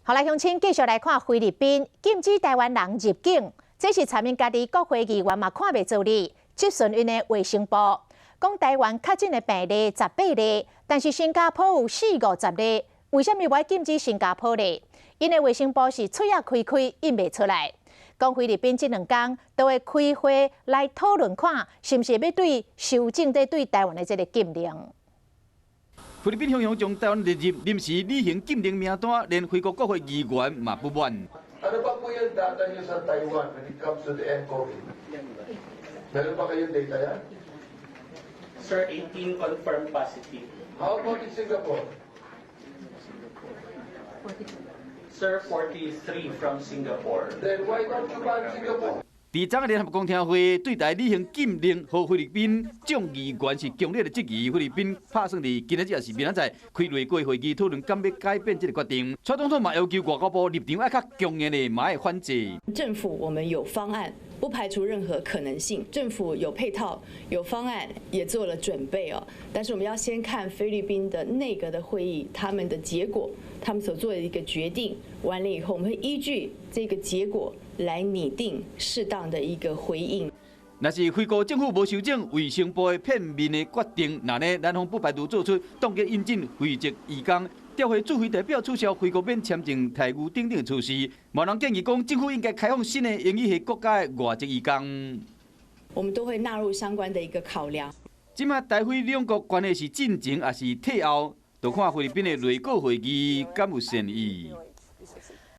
好來，鄉親繼續來看菲律賓禁止台灣人入境，這是查明家己國會議員嘛看袂做哩，質詢𪜶的衛生部，講台灣確診的病例18例，但是新加坡有四五十例，為啥物無愛禁止新加坡咧？𪜶的衛生部是喙仔開開應袂出來，講菲律賓這兩工都會開會來討論看，是毋是欲對修正對台灣的這个禁令。菲律賓雄雄將台灣列入臨時旅行禁令名單，連菲國國會議員嘛不滿。 Ano ba po yung data niyo sa Taiwan when it comes to the nCoV? Meron ba kayong data yan? Sir, 18 confirmed positive. How about in Singapore? Sir, 43 from Singapore. Then why don't you ban Singapore? 佇昨聯合公聽會對台旅行禁令，予菲律賓眾議員是強烈的質疑。菲律賓拍算佇今仔日抑是明仔載開內閣會議討論，敢欲改變這个決定。蔡總統嘛要求外交部立場愛較強硬的，嘛愛反制。政府我們有方案，不排除任何可能性。政府有配套、有方案，也做了準備哦。但是我們要先看菲律賓的內閣的會議，他們的結果，他們所做的一個決定完了以後，我們會依據這個結果來擬定適當的一個回應。若是菲國政府無修正衛生部的片面的決定，那呢，南方不排除做出凍結引進菲籍移工、調回駐菲代表、取消菲國免簽證待遇等等措施。嘛有人建議講，政府應該開放新的英語系國家的外籍移工。我們都會納入相關的一個考量。這馬台菲兩國關係是進前抑是退後，就看菲律賓的內閣會議敢有善意。